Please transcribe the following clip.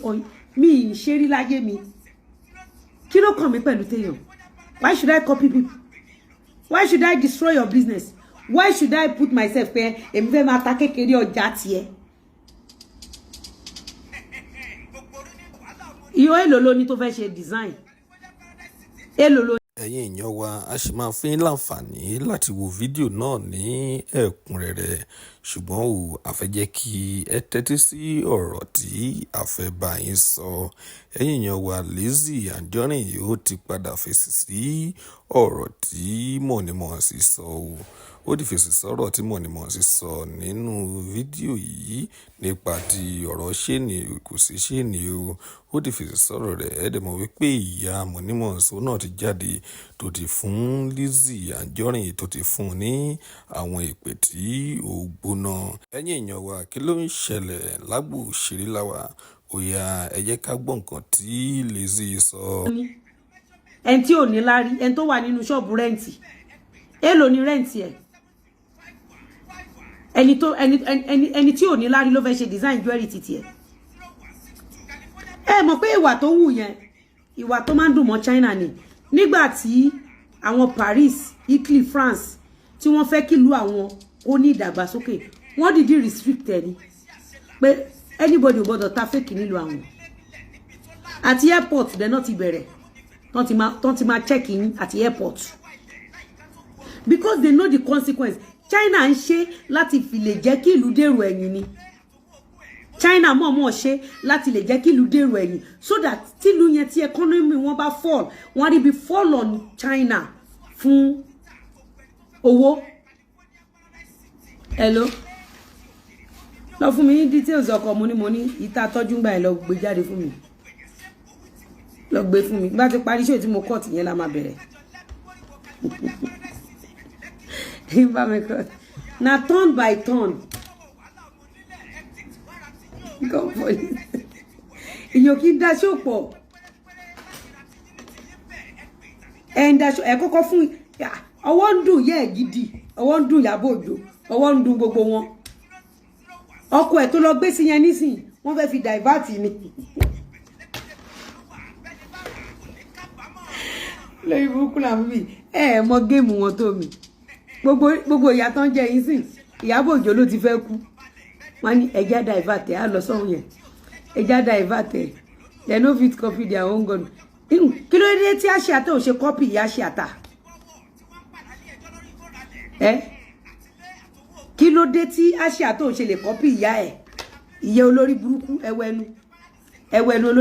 on mi ì ṣe rí láyé mi. Kí ló kàn mí pẹ̀lú téèyàn? Why should I copy people? Why should I destroy your business? Why should I put myself pé èmi fẹ́ máa ta kékeré ọjà tiẹ̀? Iyo èlò ló ní tó fẹ́ ṣe design? Èlò ló Ẹ̀yin èèyàn wa, a sì máa fún yín láǹfààní láti wo fídíò náà ní ẹ̀kúnrẹ́rẹ́, ṣùgbọ́n ò a fẹ́ jẹ́ kí ẹ tẹ́tí sí ọ̀rọ̀ tí a fẹ́ bá yín sọ. Ẹ̀yin èèyàn wa, Lizzy Anjorin ó ti padà fèsì sí ọ̀rọ̀ tí Mọ̀nímọ̀ọ́sí sọ o. Ó ti fèsì sọ̀rọ̀ tí Mọ̀nímọ̀ọ́sí sọ nínú fídíò yìí nípa ti ọ̀rọ̀ ṣéènì kò sí ṣéènì o. Ó ti fèsì sọ̀rọ̀ rẹ̀. Ẹ dẹ̀ mọ̀ wípé ìyá Mọ̀nímọ̀ọ́sí náà ti jáde tó ti fún Lizzy Anjorin, tó ti fún un ní àwọn ìpè tí ó gbóná. Ẹ̀yin èèyàn wa, kí ló ń ṣẹlẹ̀ lágbo òṣèré láwà? Ó yá, ẹ jẹ́ ká gbọ́ nǹkan tí Lizzy sọ. Ẹni tí ò ní lárí, ẹni tó wà nínú ṣọ́ọ̀bù rent, èèlò ní rent ẹ̀? Ẹni tó ẹni ẹni ẹni tí ò ní lárí ló fẹ́ ṣe design jewelry títì ẹ̀. Ẹ mọ̀ pé ìwà tó wù yẹn, ìwà tó máa ń dùn mọ́ China ni. Nígbà tí àwọn Paris, Italy, France, tí wọ́n fẹ́ kí ìlú àwọn ó ní ìdàgbàsókè, wọ́n dìídì restrict ẹ ni pé anybody ò gbọ́dọ̀ ta fake nílùú àwọn. Àti airport dẹ̀ náà ti bẹ̀rẹ̀ tán ti máa check yín àti airport, because they know the consequence. China ń ṣe láti fi lè jẹ́ kí ìlú dèrò ẹ̀yìn ni. China mọ̀ọ́mọ̀ ṣe láti lè jẹ́ kí ìlú dèrò ẹ̀yìn, so that tílùú yẹn, tí economy wọn bá fall, wọ́n á rí bí fall on China fún owó. Hello, lọ fún mi ní details ọkọ. Mo ní ìta tọ́jú ń gbà yẹn, lọ gbé jáde fún mi, lọ gbé fún mi. Bá ti parí ṣé tí mo cut yẹn la máa bẹ̀rẹ̀. Bá mi cut na turn by turn. God for you. Ìyàn kì í daṣọ pọ̀. Ẹ̀ ń daṣọ ẹ̀ kọ́kọ́ fún ọwọ́ ń dùn yẹ́ ẹ̀ gidi, ọwọ́ ń dùn Ìyábọ̀ Òjó, ọwọ́ ń dùn gbogbo wọn. Ọkọ ẹ̀ tó lọ gbé sí yẹn nísìn, wọ́n fẹ́ fi divert ni. Lórí burúkú làwọn bí ẹ ẹ mọ game wọn tó mi. Gbogbo gbogbo ìyá tó ń jẹ yín sìn, Ìyábọ̀ Òjó ló ti fẹ́ kú. Wọ́n ní ẹja divert ẹ̀ á lọ sọ́hun yẹn, ẹja divert ẹ̀. They no fit copy their own gun. Kí ló dé tí àṣìátà ò ṣe copy ìyá àṣìátà ẹ? Kí ló dé tí àṣìátà ò ṣe lè copy ìyá ẹ̀, ìyá olórí burúkú? Ẹwẹ́nu ẹwẹ́nu olórí.